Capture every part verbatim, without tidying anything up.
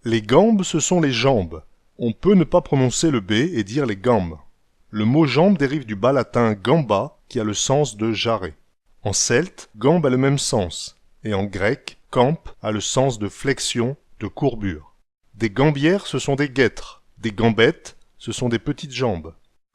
Les gambes, ce sont les jambes. On peut ne pas prononcer le B et dire les gambes. Le mot jambe dérive du bas latin gamba, qui a le sens de jarret. En celte, gambe a le même sens, et en grec, kamp a le sens de flexion, de courbure. Des gambières, ce sont des guêtres. Des gambettes, ce sont des petites jambes.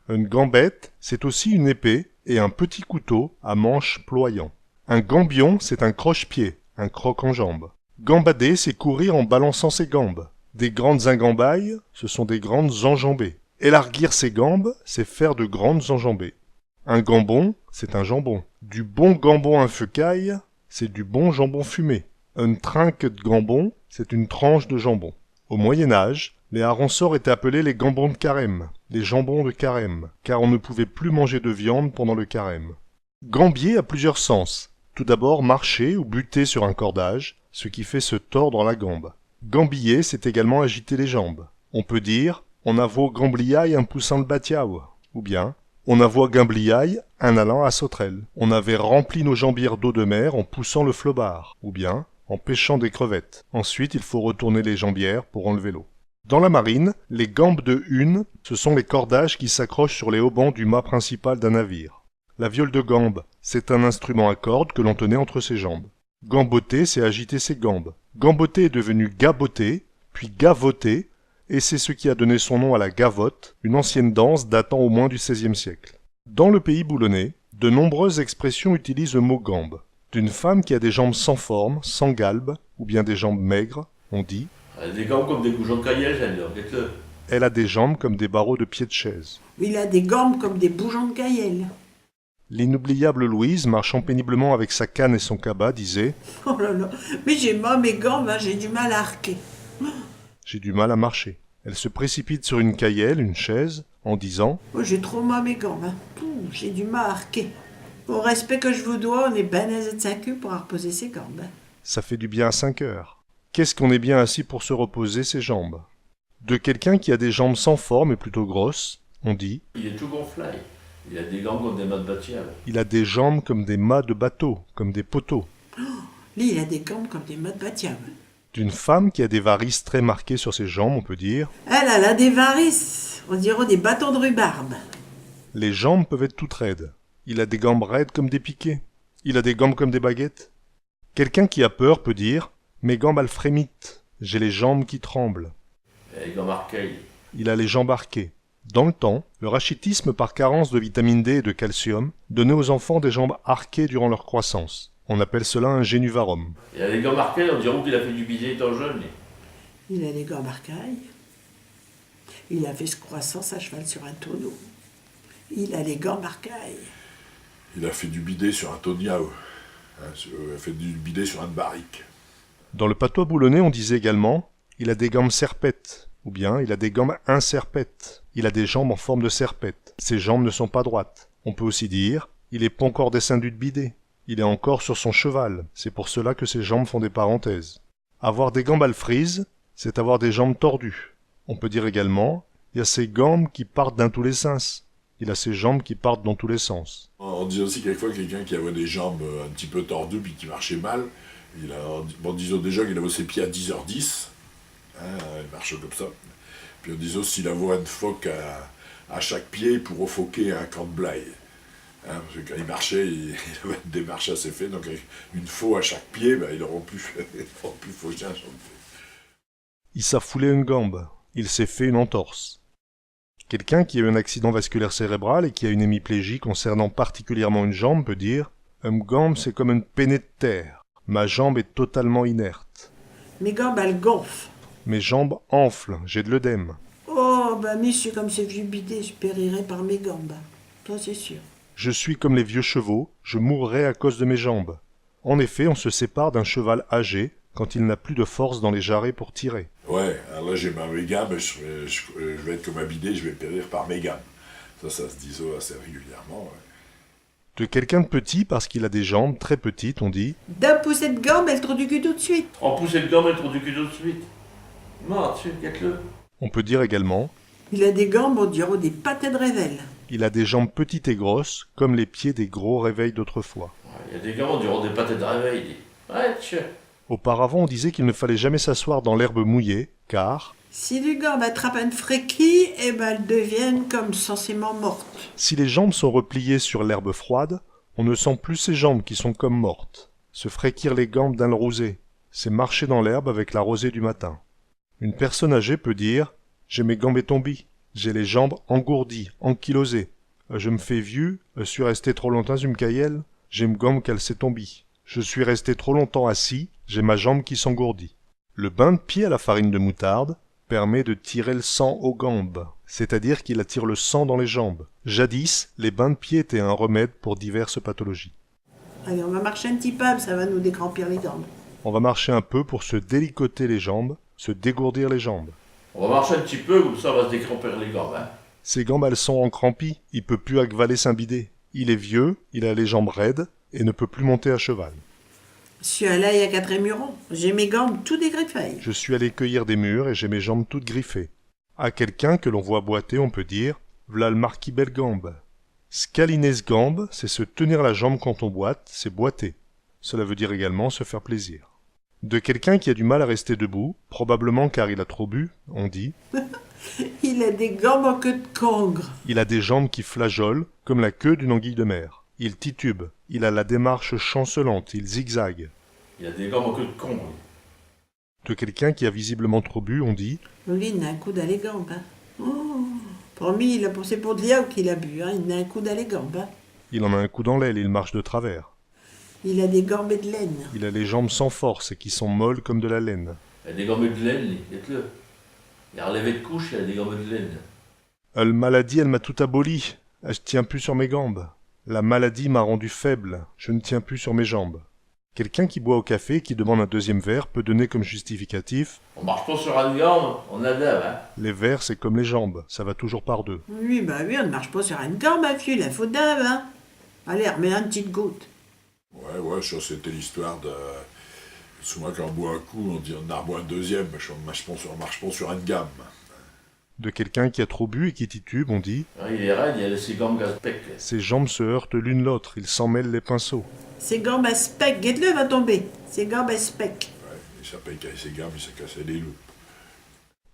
Une gambette, c'est aussi une épée et un petit couteau à manche ployant. Un gambion, c'est un croche-pied, un croc-en-jambe. Gambader, c'est courir en balançant ses gambes. Des grandes ingambailles, ce sont des grandes enjambées. Élarguir ses gambes, c'est faire de grandes enjambées. Un gambon, c'est un jambon. Du bon gambon infeucaille, c'est du bon jambon fumé. Une trinque de gambon, c'est une tranche de jambon. Au Moyen Âge, les harengs-sôrs étaient appelés les gambons de carême, les jambons de carême, car on ne pouvait plus manger de viande pendant le carême. Gambier a plusieurs sens. Tout d'abord, marcher ou buter sur un cordage, ce qui fait se tordre la gambe. Gambiller, c'est également agiter les jambes. On peut dire : « On avot gambliaille in poussant l' batiau », ou bien : « On avot gambliaille in allant à sauterelle. » On avait rempli nos jambières d'eau de mer en poussant le flobard, ou bien en pêchant des crevettes. Ensuite, il faut retourner les jambières pour enlever l'eau. Dans la marine, les gambes de hune, ce sont les cordages qui s'accrochent sur les haubans du mât principal d'un navire. La viole de gambe, c'est un instrument à cordes que l'on tenait entre ses jambes. Gamboter, c'est agiter ses gambes. Gamboter est devenu gaboter, puis gavoter, et c'est ce qui a donné son nom à la gavotte, une ancienne danse datant au moins du seizième siècle. Dans le pays boulonnais, de nombreuses expressions utilisent le mot gambe. D'une femme qui a des jambes sans forme, sans galbe, ou bien des jambes maigres, on dit : « Elle a des gambes comme des boujons de cayelle, celle-là, guette-le. » Elle a des jambes comme des barreaux de pied de chaise. Il a des gambes comme des boujons de cayelle. L'inoubliable Louise, marchant péniblement avec sa canne et son cabas, disait : « Oh là là, mais j'ai mau à mes gambes, hein, j'ai du mal à arquer. » J'ai du mal à marcher. Elle se précipite sur une cayelle, une chaise, en disant : « Oh, j'ai trop mau à mes gambes, hein. Pouh, j'ai du mau à arquer. Au respect que je vous dois, on est ben aisé de cinq heures pour arposer ses gambes, hein. » Ça fait du bien à cinq heures. Qu'est-ce qu'on est bien assis pour se reposer ses jambes. De quelqu'un qui a des jambes sans forme et plutôt grosses, on dit : « Il est tout gonflé. Il a des gambes comme des mâts de batiau. » Il a des jambes comme des mâts de bateau, comme des poteaux. « Li, il a des gambes comme des mâts de batiau. » D'une femme qui a des varices très marquées sur ses jambes, on peut dire : « Elle, elle a des varices, on dirot des bâtons de rhubarbe. » Les jambes peuvent être toutes raides. « Il a des gambes raides comme des piquets. Il a des gambes comme des baguettes. » Quelqu'un qui a peur peut dire : « Mes gambes al frémittent, j'ai les jambes qui tremblent. » « Il a les gambes arquées. » Il a les jambes arquées. Dans le temps, le rachitisme par carence de vitamine D et de calcium donnait aux enfants des jambes arquées durant leur croissance. On appelle cela un génuvarum. « Il a les gambes arquées, on dirot qu'il a fait du bidet étant jeune, li. » Il a les gambes arquées. Il a fait s' croissance à cheval sur un tonneau. Il a les gambes arquées. Il a fait du bidet sur un tonniau. Hein, sur, euh, fait du bidet sur une barrique. Dans le patois boulonnais, on disait également : « Il a des gambes serpettes », ou bien : « Il a des gambes in serpette. » Il a des jambes en forme de serpette. Ses jambes ne sont pas droites. On peut aussi dire : « Il est pas encore descendu d' bidet. Il est encore sur son cheval. » C'est pour cela que ses jambes font des parenthèses. Avoir des gambes al frise, c'est avoir des jambes tordues. On peut dire également : « Il a ses gambes qui partent dans tous les sens. » Il a ses jambes qui partent dans tous les sens. On dit aussi quelquefois quelqu'un qui avait des jambes, euh, un petit peu tordues puis qui marchait mal. Il a, bon, disons déjà qu'il avait ses pieds à dix heures dix. Hein, il marchait comme ça. Puis on disait aussi, « S'il avait une foque à, à chaque pied, il pourrait foquer un camp de blé. » Hein, parce que quand il marchait, il, il avait une démarche assez fine. Donc avec une faux à chaque pied, ben, il aurait pu, il aurait pu faucher un champ de blé. I s'a foulé eune gambe. Il s'est fait une entorse. Quelqu'un qui a eu un accident vasculaire cérébral et qui a une hémiplégie concernant particulièrement une jambe peut dire : « Em gambe, c'est comme eune peinée d' terre. Ma jambe est totalement inerte. » « Mes gambes, al gonflent. » Mes jambes enflent, j'ai de l'œdème. « Oh, ben, mi, j' sus comme ches vieux bidets, j' périrai par mes gambes. Cha, ch'est sûr. » Je suis comme les vieux chevaux, je mourrai à cause de mes jambes. En effet, on se sépare d'un cheval âgé quand il n'a plus de force dans les jarrets pour tirer. « Ouais, alors là, j'ai mau à mes gambes, je, je, je vais être comme un bidet, je vais périr par mes gambes. » Ça, ça se disait assez régulièrement, ouais. De quelqu'un de petit, parce qu'il a des jambes très petites, on dit : « Deux poucées d' gambes, el trau du cul tout d' suite. » « Trois poucées d' gambes, el trau du cul tout d' suite. Mon Dieu, guette-le. » On peut dire également : « Il a des gambes, on dirot des patets d' réveil. » Il a des jambes petites et grosses, comme les pieds des gros réveils d'autrefois. « Il a des gambes, on dirot des patets d' réveil, dis. Ouais, tiens. » Auparavant, on disait qu'il ne fallait jamais s'asseoir dans l'herbe mouillée, car si les gambes attrapent eune fréquie, eh ben, elles deviennent comme sensément mortes. Si les jambes sont repliées sur l'herbe froide, on ne sent plus ses jambes qui sont comme mortes. Se fréquir les gambes dins l' rosée, c'est marcher dans l'herbe avec la rosée du matin. Une personne âgée peut dire : « J'ai mes gambes étombies, j'ai les jambes engourdies, ankylosées. Je m' fais vieux, j' sus resté trop longtemps su m' cayelle, j'ai mes gambes qu'elles sont tombies. Je suis resté trop longtemps assis, j'ai mes jambes qui s'engourdit. » Le bain de pied à la farine de moutarde permet de tirer le sang aux gambes, c'est-à-dire qu'il attire le sang dans les jambes. Jadis, les bains de pied étaient un remède pour diverses pathologies. Allez, on va marcher un petit peu, ça va nous décrampir les gambes. On va marcher un peu pour se délicoter les jambes, se dégourdir les jambes. On va marcher un petit peu, comme ça on va se décrampir les gambes, hein. Ses gambes, elles sont encrampies, i peut pus acvaler sin bidet. Il est vieux, il a les jambes raides et ne peut plus monter à cheval. J' sus allé à quatré murons, j'ai mes gambes tout dégriffées. Je suis allé cueillir des mûres et j'ai mes jambes toutes griffées. À quelqu'un que l'on voit boiter, on peut dire : « V'là l' marquis Belle-Gambe. » Se câliner s' gambe, c'est se tenir la jambe quand on boite, c'est boiter. Cela veut dire également se faire plaisir. De quelqu'un qui a du mal à rester debout, probablement car il a trop bu, on dit : « Il a des gambes en queue de congre. » Il a des jambes qui flageolent, comme la queue d'une anguille de mer. Il titube, il a la démarche chancelante, il zigzague. Il a des gambes en queue de congre. De quelqu'un qui a visiblement trop bu, on dit : « Li, il n'a un coup dins les gambes, hein. Oh, pour mi, il a, c'est pour de l'iau qu'il a bu, hein, il n'a un coup dins les gambes, hein. » Il en a un coup dans l'aile, il marche de travers. Il a des gambes de laine. Il a les jambes sans force et qui sont molles comme de la laine. Il a des gambes de laine, li, guette-le. Il a relevé de couche, il a des gambes de laine. « El maladie, elle m'a tout aboli. J' tiens pus sur mes gambes. La maladie m'a rendu faible. Je ne tiens plus sur mes jambes. » Quelqu'un qui boit au café et qui demande un deuxième verre peut donner comme justificatif : « On marche pas sur eune gambe, on a deux, hein. » Les verres, c'est comme les jambes, ça va toujours par deux. Oui, bah oui, on ne marche pas sur eune gambe, hein, fiu, il faut deux, hein. Allez, remets une petite goutte. Ouais, ouais, ça c'était l'histoire de... Souvent quand on boit un coup, on dit on en reboit un deuxième, mais on marche pas sur, on marche pas sur eune gambe. De quelqu'un qui a trop bu et qui titube, on dit : « Ah, il est raide, il a ses gambes à spec. » Ses jambes se heurtent l'une l'autre, il s'emmêle les pinceaux. Ses gambes à spec, guette-le, va tomber. Ses gambes à spec. Ouais, i s'est cassé ses gambes, i s'est cassé les loupes.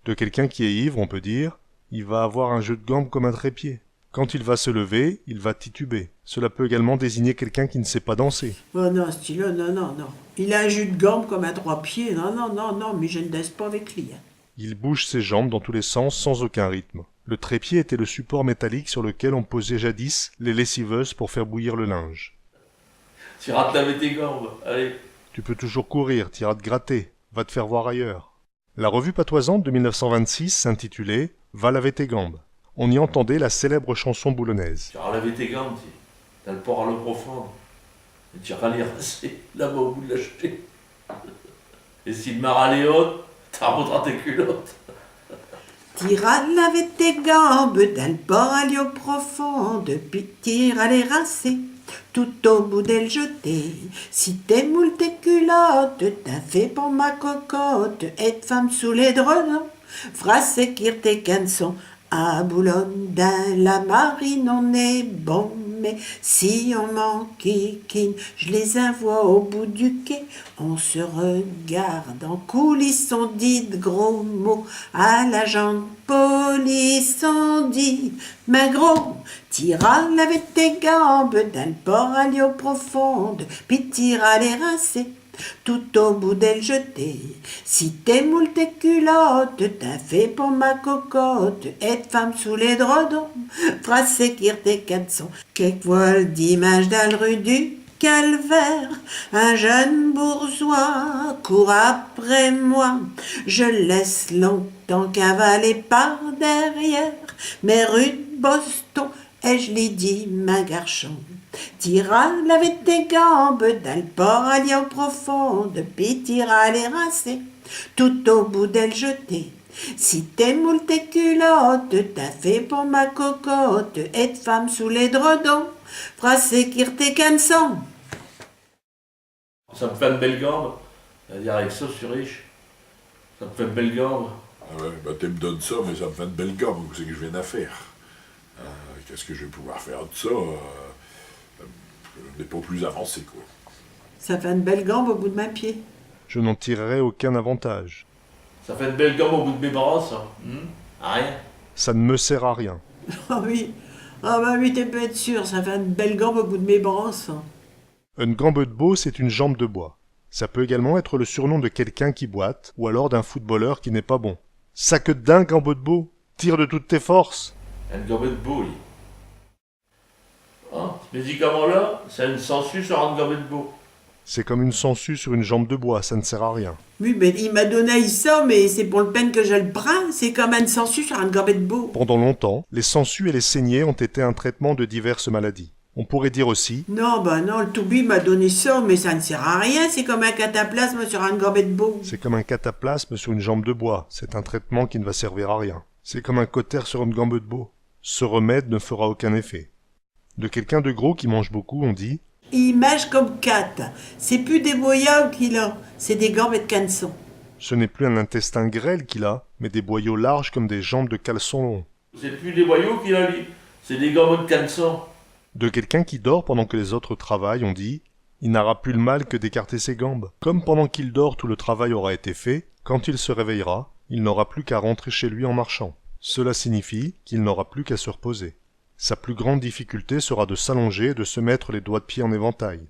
De quelqu'un qui est ivre, on peut dire : « I va avoir un jeu de gambes comme un trépied. » Quand il va se lever, il va tituber. Cela peut également désigner quelqu'un qui ne sait pas danser. Oh non, ch'ti-lo, non, non, non. Il a un jeu de gambes comme un trois pieds. Non, non, non, non, mi je n' danse pas avec li, hein. Il bouge ses jambes dans tous les sens sans aucun rythme. Le trépied était le support métallique sur lequel on posait jadis les lessiveuses pour faire bouillir le linge. T'iras te laver tes gambes, allez. Tu peux toujours courir, t'iras te gratter, va te faire voir ailleurs. La revue patoisante de mille neuf cent vingt-six s'intitulait « Va laver tes gambes ». On y entendait la célèbre chanson boulonnaise. T'iras laver tes gambes, ti, dins l' port à l'eau profonde. Et t'iras les rincer là-bas au bout de la jetée. Et si l' mer alle est haute, t'arboutras tes culottes. T'iras laver tes gambes dins l' port à l'eau profonde, pis t'iras les rincer tout au bout de l' jetée. Si t'mouilles tes culottes, t'in fais pour m' cocotte, et t' femme sous l'édredon f'ra séquir tes caleçons. À Boulogne, dins la marine, on est bon, mais si on m'enquiquine, je les invoie au bout du quai. On se regarde en coulisse, on dit de gros mots à l'agent de police, on dit : « Min gros, t'iras laver tes gambes dins l' port à l'eau profonde, pis t'iras les rincer tout au bout de l' jetée. Si t'mouilles tes culottes, t'in fais pour m' cocotte, et t' femme sous l'édredon f'ra séquir tes caleçons. » Quéquefois l' diminche dins l' rue du Calvaire, un jeune bourgeois court après moi. Je l' laisse longtemps cavaler par derrière, mais rue d' Boston, et je li dis : « Min garchon, t'iras laver tes gambes dins l' port à l'eau profonde, pis t'iras les rincer tout au bout de l' jetée. Si t'mouilles tes culottes, t'in fais pour m' cocotte, et t' femme sous l'édredon f'ra séquir tes caleçons. » Ça m' fait eune belle gambe. Dire avec cha, j' sus riche. Ça m' fait eune belle gambe. Ah ouais, bah, te m' donnes cha, mais cha m' fait eune belle gambe, qu'est-ce que j' vas in faire ? Euh, qu'est-ce que je vais pouvoir faire de cha ? Euh, je n'ai pas plus avancé, quoi. Ça fait eune belle gambe au bout de min pied. Je n'en tirerai aucun avantage. Cha fait eune belle gambe au bout d'mes bras, cha. Hmm ? À rien. Ça ne me sert à rien. Ah oui. Ah bah oui, te peux ête sûr, cha fait eune belle gambe au bout d'mes bras, cha. Eune gambe ed bos, c'est une jambe de bois. Ça peut également être le surnom de quelqu'un qui boite, ou alors d'un footballeur qui n'est pas bon. Saque ed dins, gambe ed bos, tire de toutes tes forces. Eune gambe ed bos, oui. Hein, ch' médicamint-là, ch'est eune sangsue sur eune gambe ed bos. C'est comme une sangsue sur une jambe de bois, ça ne sert à rien. Oui, ben, i m'a donné cha, mais ch'est pour l' peine que j' el prinds, ch'est comme eune sangsue sur eune gambe ed bos. Pendant longtemps, les sangsues et les saignées ont été un traitement de diverses maladies. On pourrait dire aussi : Non, ben non, l' toubib m'a donné cha, mais cha n' sert à rien, ch'est comme un cataplasme sur eune gambe ed bos. C'est comme un cataplasme sur une jambe de bois, c'est un traitement qui ne va servir à rien. C'est comme un cautère sur une gambe ed bos. Ce remède ne fera aucun effet. De quelqu'un de gros qui mange beaucoup, on dit : I minge comme quate. Ch'est pus des boyaux qu'il a, ch'est des gambes ed canson. Ce n'est plus un intestin grêle qu'il a, mais des boyaux larges comme des jambes de caleçon long. Ch'est pus des boyaux qu'il a, li, ch'est des gambes ed canson. De quelqu'un qui dort pendant que les autres travaillent, on dit : I n'ara pus l' mal que d'écarter ses gambes. Comme pendant qu'il dort, tout le travail aura été fait, quand il se réveillera, il n'aura plus qu'à rentrer chez lui en marchant. Cela signifie qu'il n'aura plus qu'à se reposer. Sa plus grande difficulté sera de s'allonger et de se mettre les doigts de pied en éventail.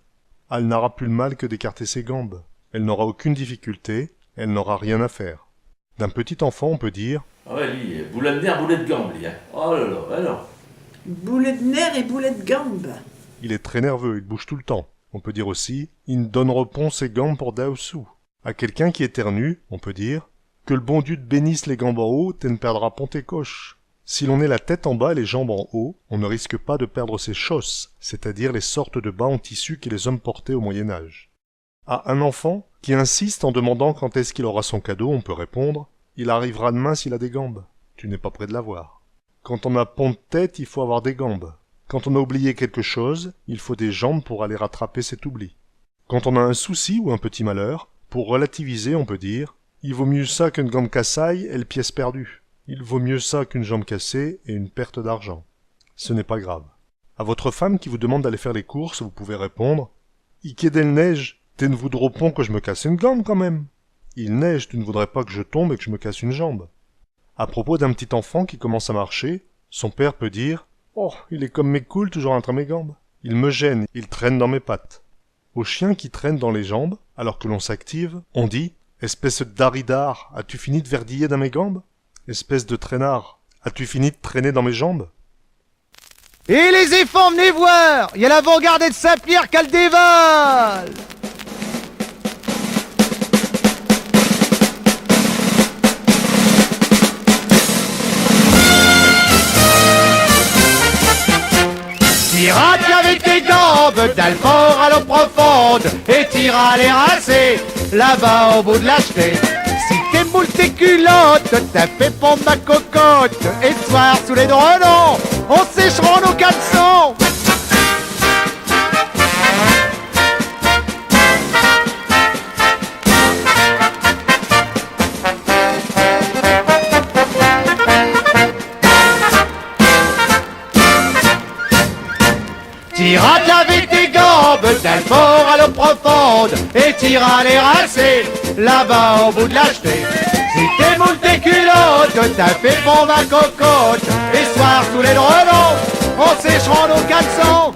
Al n'ara pus l' mal que d'écarter ses gambes. Elle n'aura aucune difficulté, elle n'aura rien à faire. D'un petit enfant, on peut dire : Ah ouais, li, euh, boulet d' nerfs, boulet d' gambes, li, hein. Oh là là, ouais, non. Boulet d' nerfs et boulet d' gambes. Il est très nerveux, il bouge tout le temps. On peut dire aussi : I n' donn'ra pon ses gambes pour deux sous. À quelqu'un qui éternue, on peut dire : Que l' bon Diu t' bénisse les gambes in haut, te n' perdras pon tes cauches. Si l'on est la tête en bas et les jambes en haut, on ne risque pas de perdre ses chausses, c'est-à-dire les sortes de bas en tissu que les hommes portaient au Moyen Âge. À un enfant qui insiste en demandant quand est-ce qu'il aura son cadeau, on peut répondre : Il arrivera demain s'il a des gambes. Tu n'es pas près de l'avoir. Quand on n'a pon d' tête, i faut avoir des gambes. Quand on a oublié quelque chose, il faut des jambes pour aller rattraper cet oubli. Quand on a un souci ou un petit malheur, pour relativiser, on peut dire : I vaut miux cha qu'eune gambe cassée et l' pièce perdue. Il vaut mieux ça qu'une jambe cassée et une perte d'argent. Ce n'est pas grave. À votre femme qui vous demande d'aller faire les courses, vous pouvez répondre : I quét del neige, te n' voudros pon que j' me casse eune gambe quand même. Il neige, tu ne voudrais pas que je tombe et que je me casse une jambe. À propos d'un petit enfant qui commence à marcher, son père peut dire : Oh, il est comme mes coules, toujours intre mes gambes. Il me gêne, il traîne dans mes pattes. Au chien qui traîne dans les jambes, alors que l'on s'active, on dit : Espèce ed daridard, as-tu fini d' verdiller dins mes gambes ? Espèce de traînard, as-tu fini de traîner dans mes jambes ? Et les éfants, v'nez vir, y a l'avant-garde ed Saint-Pierre qu'al dévale. Tire à laver tes gambes, dins l' fort à l'eau profonde, et tire à les rincer, là-bas au bout de la jetée. Si te moules tes culottes, te fais pon ma cocotte, et ce soir sous l'édredon, on séch'ra nos caleçons. Tire à laver tes gambes, dins l' fort à l'eau profonde, et tire à les rincer, là-bas au bout de la jetée. Si te moules tes culottes, te fais pon ma cocotte, et ce soir sous l'édredon, on séch'ra nos caleçons.